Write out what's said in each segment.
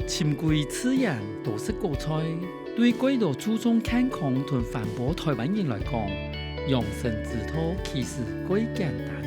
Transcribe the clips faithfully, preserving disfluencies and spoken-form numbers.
深歸自然，多食果菜，對蓋多注重健康同環保臺灣人來講，養生之道其實蓋簡單。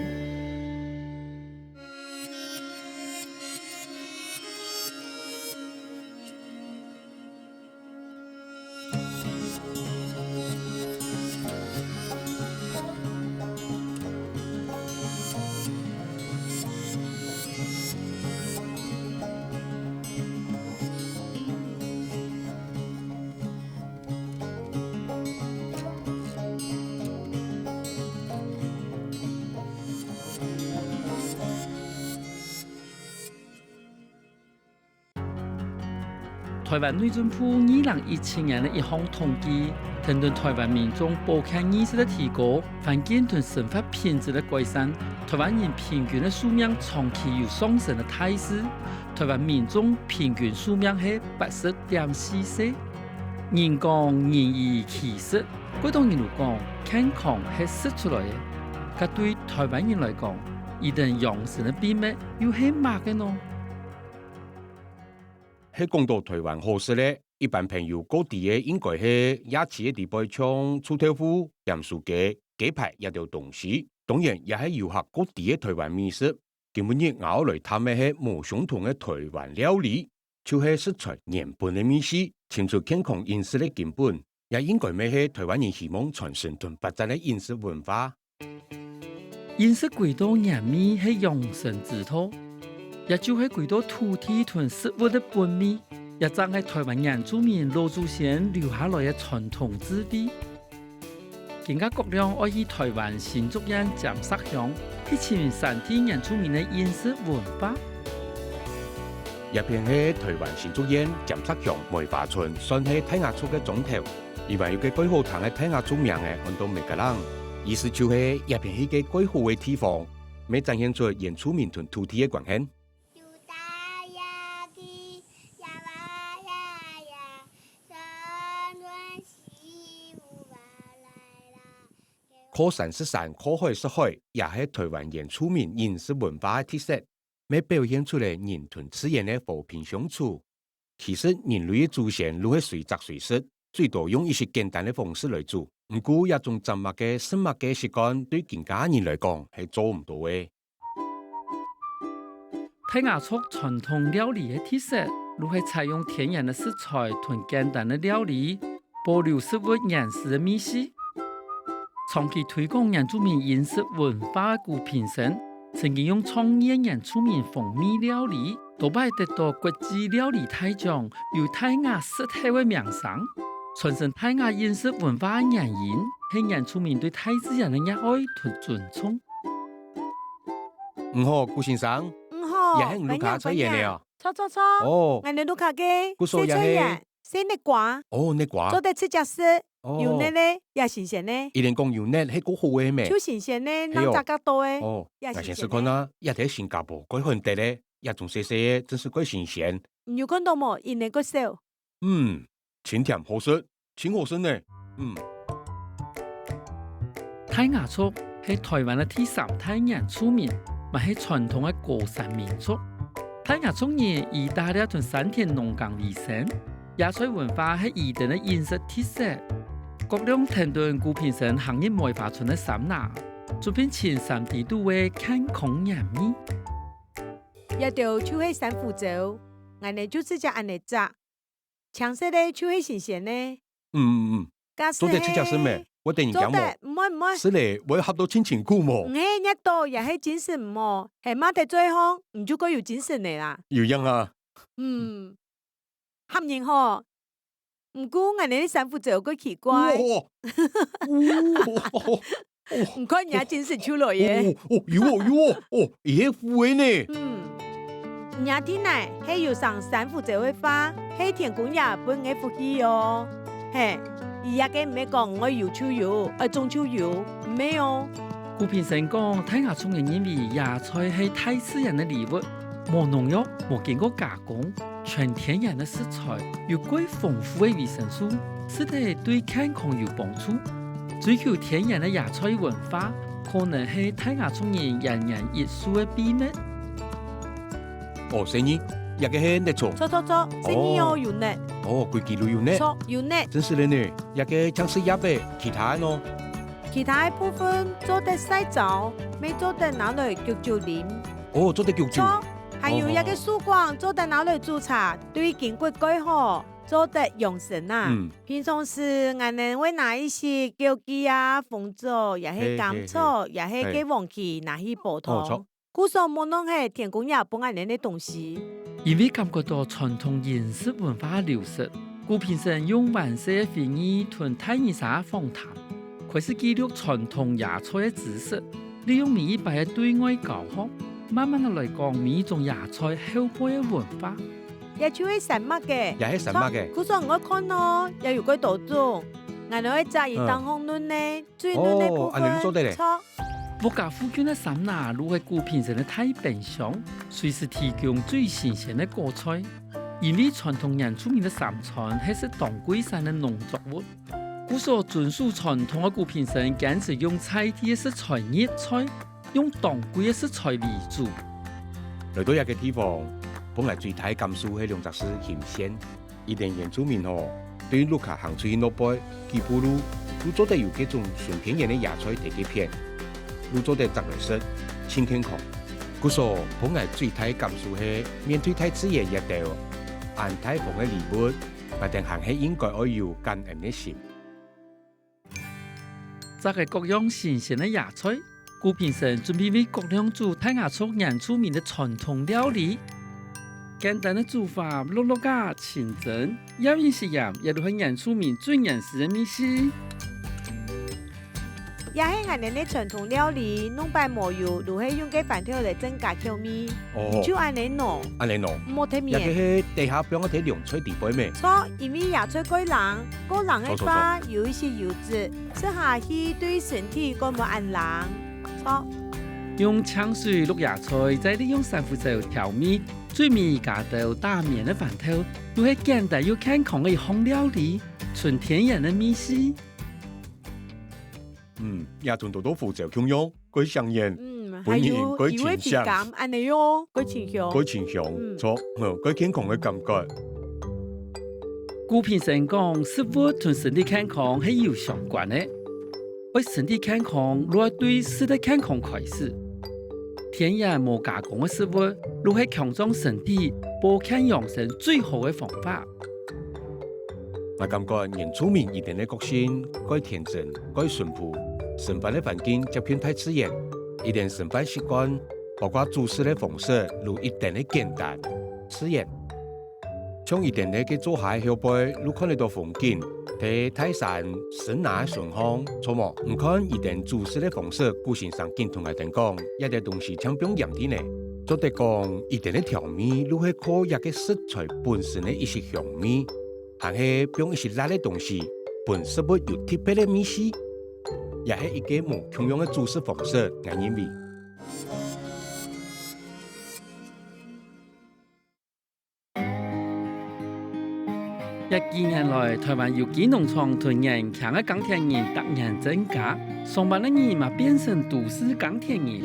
臺灣內政部二零一七年个一項統計，跈等臺灣民眾保健意識个提高、環境同生活品質个改善，臺灣人平均个壽命長期有上升个態勢。臺灣民眾平均壽命係八十點四歲。人講人醫其實，蓋多人都講健康係食出來个。該對臺灣人來講，佢等養生个秘密又係麼个呢？ 係講到臺灣好食个，一般朋友較知个應該係夜市个底背像臭豆腐、鹹酥雞、雞排這兜東西。當然，也係遊客較知个臺灣美食。今晡日𠊎愛來探个係無相同个臺灣料理，就係食出原本个味緒，尋出健康飲食个根本。 也應該乜係臺灣人希望傳承同發展个飲食文化。飲食歸到原味係養生之道，也就係歸到土地同食物个本味，也正係臺灣原住民老祖先留下來个傳統智慧。今下國亮愛去臺灣新竹縣尖石鄉，去尋山地原住民个飲食文化。這片係臺灣新竹縣尖石鄉梅花村，算係大雅族个庄頭。 這位有個蓋好聽个大雅族名仔，安到Megalang，意思就係這片係個蓋好个地方。乜展現出原住民同土地个關係。靠山食山，靠海食海，也係臺灣原住民飲食文化个特色，乜表現出來人同自然个和平相處。 其實人類个祖先就係隨摘隨食，最多用一息簡單个方式來煮。毋過這種摘麼个食麼个个習慣，對今下人來講係做毋到个。大雅族傳統料理个特色，就係採用天然个食材同簡單个料理，保留食物原始个味緒。長期推廣原住民飲食文化个古平生， 曾經用創意个原住民風味料理，多擺得到國際料理大獎，有大雅食客个名聲。傳承大雅飲食文化个原因，係原住民對大自然个熱愛同尊重。你好，古先生。你好，這係你屋下菜園个哦？歡迎，歡迎。著，著，著。哦。𠊎等屋下个，故所也係。細菜園。 生竻瓜，哦，竻瓜。做得直接食，哦。有竻个，也新鮮个。一定講有竻，係較好个咩？就新鮮个，係哦。人摘个到个，哦，也新鮮个。𠊎先試看啊，這在新加坡蓋罕得个，這種細細个，真係蓋新鮮。你有看到無？佢等蓋燒。嗯，清甜好食，真好食呢。嗯。 大雅族係臺灣个第三大原住民，乜係傳統个高山民族。大雅族人以打獵同山田農耕為生，野菜文化係佢等个飲食特色。國亮跈等古平生行入梅花村个山林，準備尋山底肚个健康原味。這兜就係山胡椒，𠊎等就直接恁仔摘， 青色个就係新鮮个。嗯嗯嗯。假使係，做得直接食咩？𠊎等人驚無？做得，毋會毋會。食了會合到盡辛苦無？毋係，熱到也係精神毋好，係麼个最好，你就蓋有精神个啦。有影啊。嗯，合人吼。毋過𠊎等个山胡椒蓋奇怪。哦。哦。 哦。你看人家精神就來耶。哦，哦，有哦，有哦，哦，佢係烏个呢。嗯，若地泥係有生山胡椒个話，係天公爺分个福氣哦。嘿，佢這个毋係講愛有就有，愛種就有，毋係哦。古平生講，大雅族人認為野菜係大自然个禮物，無農藥，無經過加工， 全天然个食材，有蓋豐富个維生素，食了對健康有幫助。追求天然个野菜文化，可能係大雅族人延延益壽个秘密。哦，細義，這个係哪種？著著著，細義哦，有呢。哦，歸支都有呢。著，有呢。真係咧呢，這个淨係葉仔，其他呢？其他个部分做得曬燥，乜做得拿來焗酒啉。哦，做得焗酒。著，還有這个樹幹做得拿來煮茶，對筋骨蓋好，做得養生啊。嗯。平常時，𠊎等會拿一息枸杞啊、紅棗，也係甘草，嘿，嘿，嘿。也係雞黃芪拿去煲湯。哦，著。 故所無論係天公爺分𠊎等个東西。因為感覺到傳統飲食文化个流失，古平生用灣勢个回憶同大人儕訪談，開始記錄傳統野菜个知識，利用每一擺个對外教學，慢慢仔來講每一種野菜後背个文化。這就係山脈个。也係山脈个。著，故所𠊎看哦，也有幾多種。𠊎等愛摘一當好嫩呢，最嫩个部分。哦，恁樣做得咧。著。 屋下附近个山林就係古平生个大冰箱，隨時提供最新鮮个果菜。因為傳統原住民个三餐係食當歸山个農作物，故所遵守傳統个古平生堅持用在地个食材入菜，用當歸个食材為主。來到這个地方，分𠊎最大个感受係兩隻字：新鮮。 佢等原住民吼，對屋下行出去外背幾步路，就做得有該種純天然个野菜在該片，就做得摘來食，盡健康。故所，分𠊎最大个感受係，面對大自然這兜恁大方个禮物，𠊎等還係應該愛有感恩个心。 摘个各樣新鮮个野菜，古平生準備為各兩組大家族原住民个傳統料理。簡單个煮法，落落啊，清蒸，也有人食鹽，也就係原住民最原始个味緒。也係𠊎等个傳統料理，弄擺無油，就係用該番豆來增加口味。 哦。就恁樣弄。恁樣弄。莫忒綿。這个係底下放个忒涼菜底背咩？著，因為野菜蓋冷，過冷个話，著，著，著。有一息油脂，食下去對身體過無恁冷。著。用清水渌野菜，再利用珊瑚礁調味，最尾加兜打綿个番豆，就係簡單又健康个一項料理，純天然个味緒。嗯，也同多多湖椒共樣。 蓋香豔，嗯，分人蓋清醒。還有魚个皮感，恁樣哦，蓋清香。蓋清香，嗯。著，嗯，蓋健康个感覺。古平生講，食物同身體健康係有相關个。愛身體健康，就愛對食个健康開始。天然無加工个食物，就係強壯身體、保健養生最好个方法。 𠊎感覺原住民佢等个個性蓋天真、蓋淳樸，生活个環境接近大自然，佢等生活習慣，包括煮食个方式，就一等个簡單、自然。像佢等个該灶下个後背，就看得到風景，在大山森林个脣項，著無？你看佢等煮食个方式，古先生緊同𠊎等講，這兜東西全放鹽个呢。做得講，佢等个調味，就係靠這个食材本身个一息香味。 還係放一息辣个東西，分食物有特別个味緒，也係一个無共樣个煮食方式，𠊎認為。這幾年來，臺灣有機農場同年輕个耕田人逐年增加，上萬个人嘛變成都市耕田人。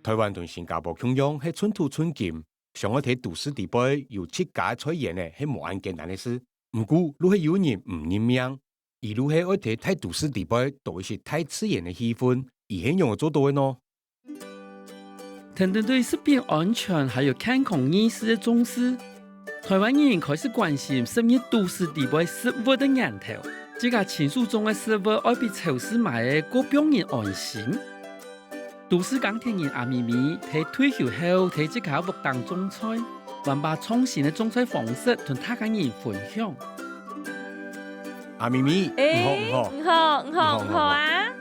臺灣同新加坡共樣係寸土寸金， 想愛在都市裡背有自家个菜園呢，係無恁簡單个事。毋過，就係有人毋認命，佢就係愛在大都市裡背多一息大自然个氣氛，佢係仰仔做到个呢？跈等對食品安全還有健康意識个重視，臺灣人開始關心食入都市裡背食物个源頭。自家親手種个食物愛比超市買个過分人安心。 都市耕田人阿咪咪，在退休後在自家屋頂種菜，還把創新个種菜方式同大家人分享。阿咪咪，欸，你好，你好。你好，你好，你好，你好啊。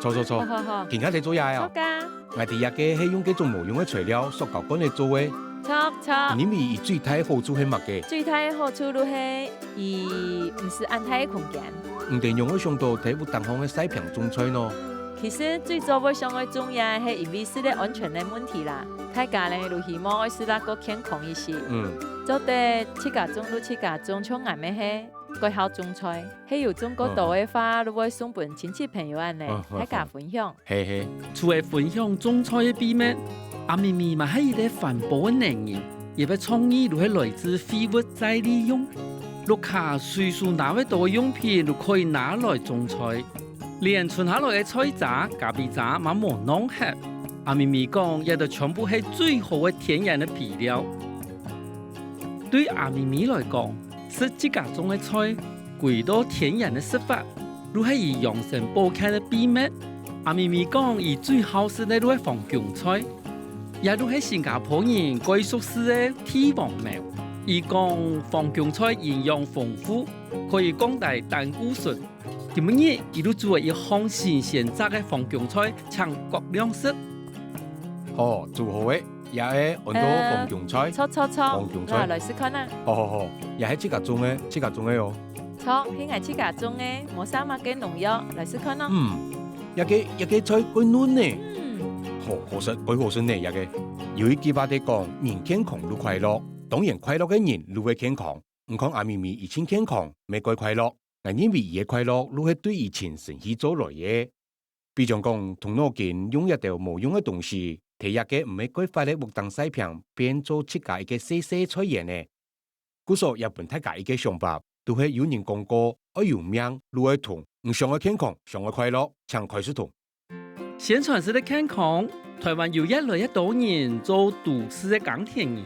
坐，坐，坐。好，好，好。今下在做麼个啊？坐啊。𠊎知這个係用該種無用个材料，塑膠罐仔做个。著，著。你認為佢最大个好處係麼个？最大个好處就係佢毋使恁大个空間。你等仰會想到在屋頂項个曬坪種菜呢？ 其實最早會想愛種這係因為食个安全个問題啦，大家呢就希望愛食啦過健康一息。嗯。做得自家種就自家種，像𠊎乜係蓋好種菜，係有種過多个話，就會送分親戚朋友恁呢，嗯，大家分享。嘿，嘿。除了分享種菜个秘密，阿咪咪嘛係一個環保个能人，佢个創意就係來自廢物再利用。屋下隨手拿會到个用品就可以拿來種菜，連伸下來个菜渣、咖啡渣嘛無浪忒。阿咪咪講，這兜全部係最好个天然个肥料。對阿咪咪來講，食自家種个菜，歸到天然个食法，就係佢養生保健个秘密。阿咪咪講，佢最好食个就係黃芎菜，也就係新加坡人蓋熟事个地黃苗。佢講，黃芎菜營養豐富，可以降低膽固醇。今晡日，佢就煮了一項新鮮摘个黃芎菜，請各位食。好，煮好个，這个安到呃，黃芎菜。著，著，著，黃芎菜。來，來試看啊。好，好，好，這係自家種个，自家種个哦。著，係𠊎自家種个，無撒麼个農藥，來試看哦。嗯，這个，這个菜蓋嫩呢。嗯。好，好食，蓋好食呢，這个。有一句話在講，人健康就快樂，當然快樂个人就會健康。你看阿咪咪已經健康，乜蓋快樂。𠊎認為佢个快樂就係對佢親身去做來个。 比將講，動腦筋用這兜無用个東西，在這个毋係蓋闊个屋頂晒坪，變做自家一個細細菜園仔。故所也分大家一個想法，就係有人講過，愛有命就愛動，你想愛健康，想愛快樂，請開始動。宣傳式个健康，台灣有越來越多人做都市个耕田人，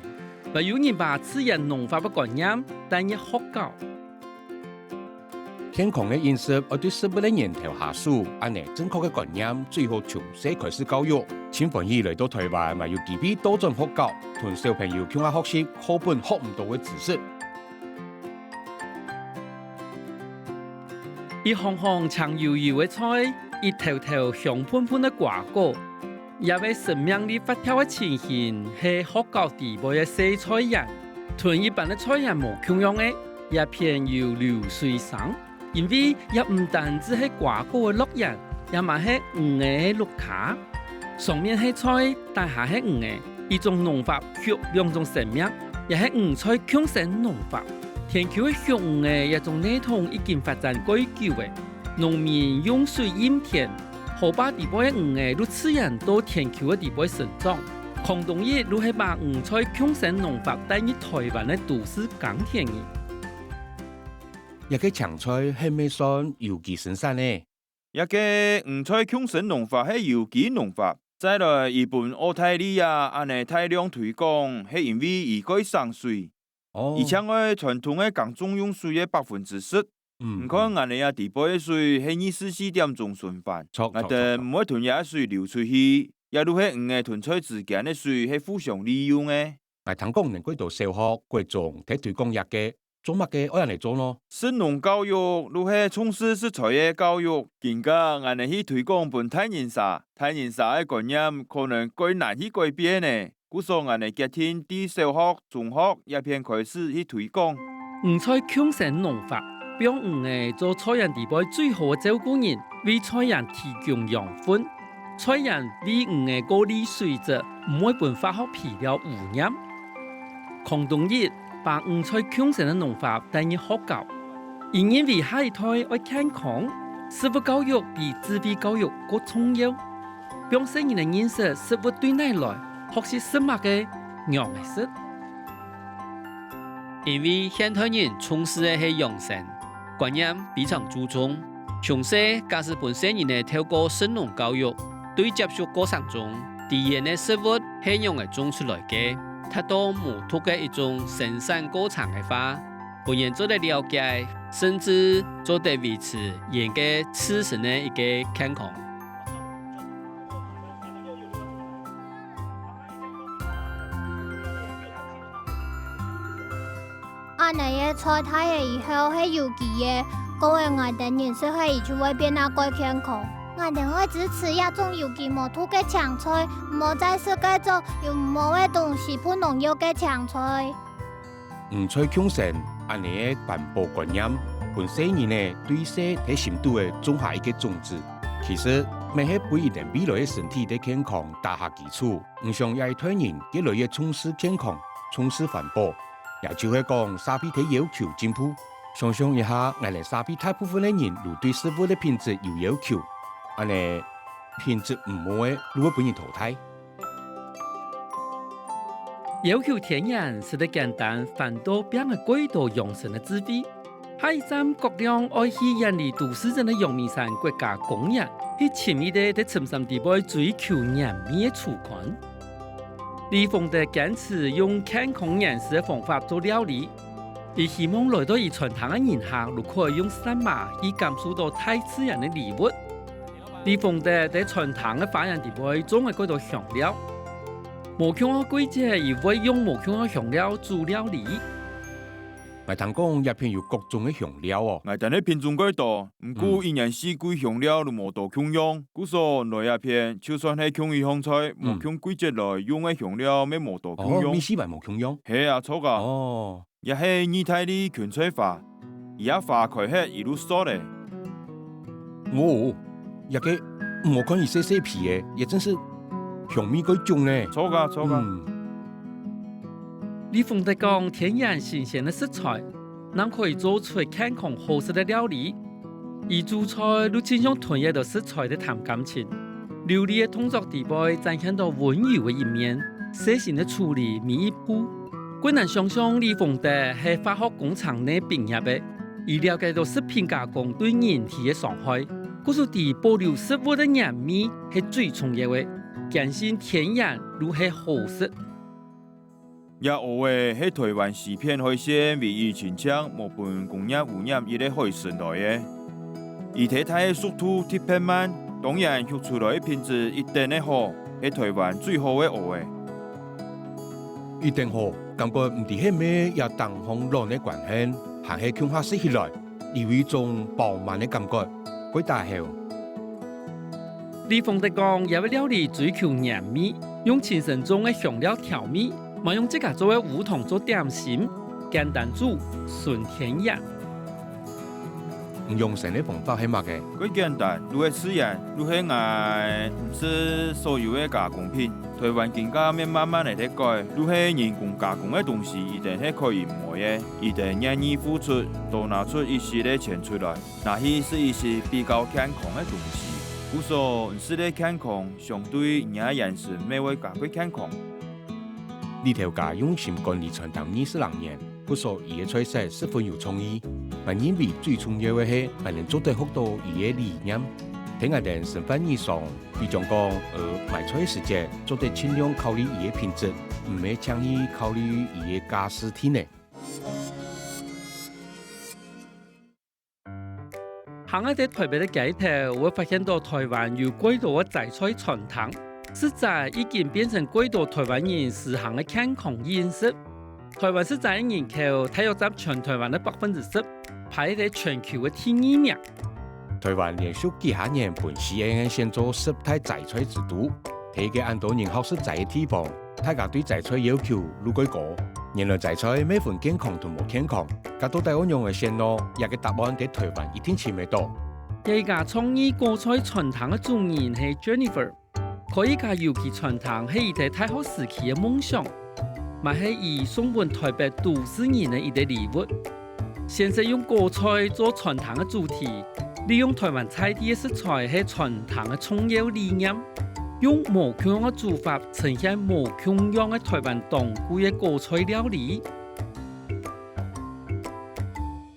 還有人把自然農法个觀念帶入學校。 健康个飲食愛對食物个源頭下手，恁仔正確个觀念最好從細開始教育。盡歡喜來到台灣，嘛有機會倒轉學校，同小朋友共下學習課本學毋到个知識。一項項青油油个菜，一頭頭香噴噴个瓜果，這兜生命力發跳个情形，係學校底背个細菜園，同一般个菜園無共樣个，這片有流水聲。 因為這毋單止係瓜果个樂園，也嘛係魚仔个屋下。上面係菜，底下係魚仔，一種農法畜兩種生命，也係魚菜共生農法。田坵个畜魚仔這種系統已經發展蓋久了，農民用水蔭田，河壩底背个魚仔就自然到田坵个底背生長。囥東西就係把魚菜共生農法帶入台灣个都市耕田裡。 這个青菜係毋係算有機生產呢？這个魚菜共生農法係有機農法，再來佢分澳大利亞恁仔大量推廣，係因為佢蓋省水。哦。佢淨愛傳統个耕種用水个百分之十。嗯，你看，嗯。𠊎兜這底背个水係二十四點鐘循環，著，𠊎兜毋會同這水流出去，著，著。也就係魚仔同菜之間个水係互相利用个。 𠊎聽講你兜小學、國中在推廣這个，做麼个愛恁仔做呢？食農教育就係重視食材个教育。今下𠊎兜去推廣分大人儕，大人儕个觀念可能蓋難去改變呢。故所𠊎兜決定對小學、中學這片開始去推廣。魚菜共生農法，放魚仔做菜園底背最好个照顧人，為菜園提供養分。 菜園為魚仔過濾水質，毋會分化學肥料污染。囥東日，把魚菜共生个農法帶入學校，佢認為下一代愛健康，食物教育比智慧教育過重要。放細人仔認識食物對哪來，學習食麼个，仰仔食。因為現代人重視个係養生， 觀念非常注重。從細假使分細人仔透過食農教育，對接觸過程中，知影个食物係仰仔種出來个，達到無毒个一種生產過程个話，分人做得了解，甚至做得維持人个自身个一個健康。 恁仔个菜大了以後係有機个，過後𠊎兜人食下去就會變啊蓋健康。𠊎兜愛支持這種有機無毒个青菜，毋好再食該種有毛个東西噴農藥个青菜。魚菜共生，恁仔个環保觀念，分細人仔對細在心肚仔種下一個種子。其實，乜係為佢兜未來个身體个健康打下基礎。 毋想這一代人越來越重視健康、重視環保，也就係講社會个要求進步。想像一下，𠊎兜社會大部分个人都對食物个品質有要求，恁仔品質毋好个就會分人淘汰。要求田園食得簡單，反倒拚个蓋多養生个智慧。下一站，郭亮愛去遠離都市人个陽明山國家公園，去尋一個在深山底背追求原味个廚館。李鳳德堅持用健康原始个方法做料理，佢希望來到佢餐廳个人客，都可以用舌嫲去感受到大自然个禮物。李鳳德在餐廳个花園底背種个蓋多香料，無共樣个季節，佢會用無共樣个香料煮料理。𠊎聽講，這片有各種个香料哦。𠊎等个品種蓋多，毋過一年四季香料都無多共樣。故所來這片，就算係共一項菜，無共季節來用个香料乜無多共樣。哦，味緒還無共樣。係啊，著啊。哦。這係義大利芹菜花，佢个花開忒一路熟咧。哦，這個莫看佢細細皮仔，也真係香味蓋重呢。著啊，著啊。嗯。李鳳德講，天然新鮮个食材，正可以做出健康好食个料理。佢煮菜都盡像同這兜食材在談感情，流利个動作底背展現到溫柔个一面，細心个處理每一步。 較難想像李鳳德係化學工程內畢業个，佢了解到食品加工對人體个傷害，故所知保留食物个原味係最重要个，堅信天然就係好食。這蚵仔係臺灣西片海線唯一真正無分工業污染一个海參來个。 佢忒大个速度特別慢，當然畜出來个品質一定會好，係臺灣最好个蚵仔。一定好，感覺毋知係毋係這頂項卵个關係，還係共下食起來，有一種飽滿个感覺，蓋打口。李鳳德講，這位料理追求原味，用親身種个香料調味，嘛用自家做个烏糖做點心，簡單煮，純天然。 你養生个方法係麼个？蓋簡單，就係自然，就係𠊎毋食所有个加工品。臺灣經濟乜慢慢仔在改，就係人工加工个東西一定係可以毋愛个，一定願意付出，多拿出一息个錢出來，拿去食一息比較健康个東西。故所，你食个健康，相對你个人生乜會加蓋健康。李頭家用心管理餐廳二十零年， 故所佢个菜色十分有創意。𠊎認為最重要个係，𠊎等做得學到佢个理念，在𠊎等生活日常，比將講，呃，買菜个時節，做得盡量考慮佢个品質，毋係淨係考慮佢个價數定呢。 行啊在臺北个街頭，會發現到臺灣有蓋多个齋菜餐廳，食齋已經變成蓋多臺灣人時行个健康飲食。臺灣食齋个人口大約佔全臺灣个百分之十，排在全球个第二名。臺灣連續幾下年分C N N選做十大齋菜之都，係一個恁多人好食齋个地方。 大家對齋菜要求愈來愈高。原來齋菜乜分健康同無健康，該到底愛仰仔選呢？這個答案在臺灣一定尋得到。這一家創意果菜餐廳个主人係Jennifer，開一家有機餐廳係佢在大學時期个夢想，嘛係佢送分臺北都市人个一個禮物。 先生用果菜做餐廳个主題，利用臺灣在地个食材係餐廳个重要理念，用無共樣个煮法呈現無共樣个臺灣當季个果菜料理。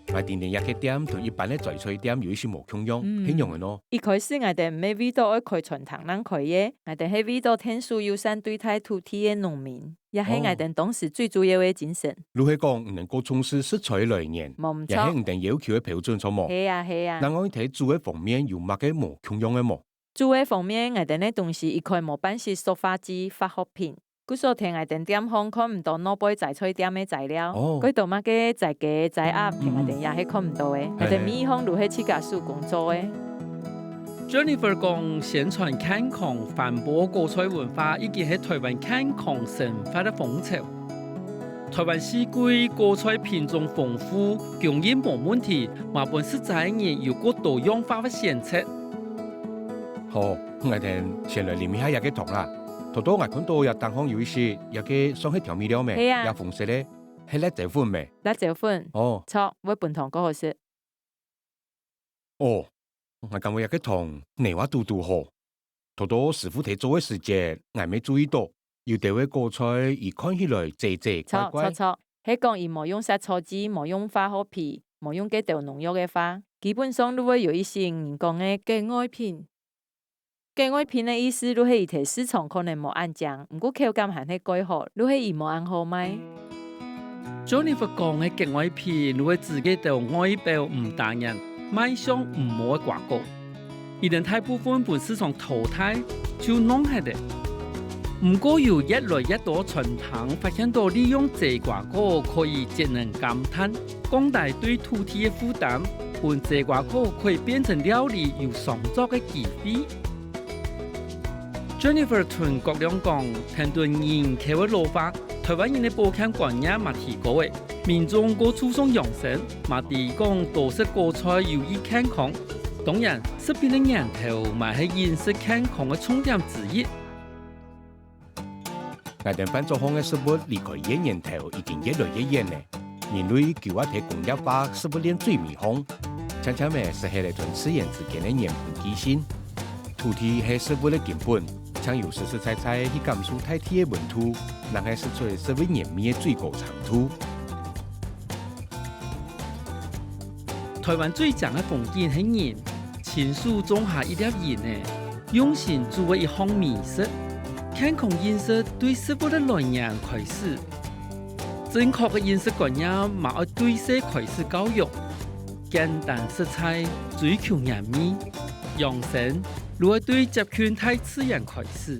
𠊎定定這個店同一般个齋菜店有一息無共樣，嗯。係仰仔呢？一開始𠊎兜毋係為著愛開餐廳正開个，𠊎兜係為著𢯭手友善對待土地个農民。 也係𠊎兜當時最主要个精神。哦。就係講，你兜較重視食材个來源，無毋著。也係你兜要求个標準，著無？係啊，係啊。另外，在煮个方面有麼个無共樣个無？煮个方面，𠊎兜个東西一概無半息塑化劑、化學品。故所在𠊎兜店項看毋到外背齋菜店个材料，哦。蓋多麼个齋雞、齋鴨，在𠊎兜也係看毋到个。嗯。𠊎兜每一項就係自家手工做个。 Jennifer講，宣傳健康、環保个果菜文化已經係臺灣健康生活个風潮。臺灣四季果菜品種豐富，供應無問題，嘛分食齋人有較多樣化个選擇。好，𠊎兜先來啉一下這個湯啦。頭到𠊎看到這頂項有一息，這個算係調味料咩？係啊。這紅色个，係辣椒粉咩？辣椒粉。哦。著，會分湯較好食。 哦，𠊎感覺這個湯泥滑嘟嘟吼。頭到師傅在做个時節，𠊎乜注意到，有兜个果菜，佢看起來䆀䆀怪怪。著，著，著，係講佢無用殺草劑，無用化學肥，無用該兜農藥个話，基本上就會有一息人講个格外品。格外品个意思就係佢在市場可能無恁靚，毋過口感還係蓋好，就係佢無恁好賣。Jennifer講个格外品就係指該兜外表毋打眼、賣相毋好个瓜果。 佢等大部分分市場淘汰，就浪忒了。毋過有越來越多餐廳發現到利用䆀瓜果可以節能減碳，降低對土地个負擔，分䆀瓜果可以變成料理有商作个機會。Jennifer同國亮講，聽著人口个老化，台灣人个保健觀念嘛提高了，民眾過注重養生，嘛知講多食果菜有益健康。 當然，食品个源頭嘛係飲食健康个重點之一。𠊎兜飯桌項个食物離開个源頭已經越來越遠了。人類就愛在工業化食物鏈最尾項，漸漸仔失去了同自然之間个黏附寄性。土地係食物个根本，正有實實在在去感受大地个溫度，正係食出食物原味个最高程度。 台灣最靚个風景係人，親手種下一粒銀仔，用心煮个一項美食。健康飲食對食物个來源開始，正確个飲食觀念嘛愛對細開始教育。簡單食材，追求原味，養生就愛對接近大自然開始。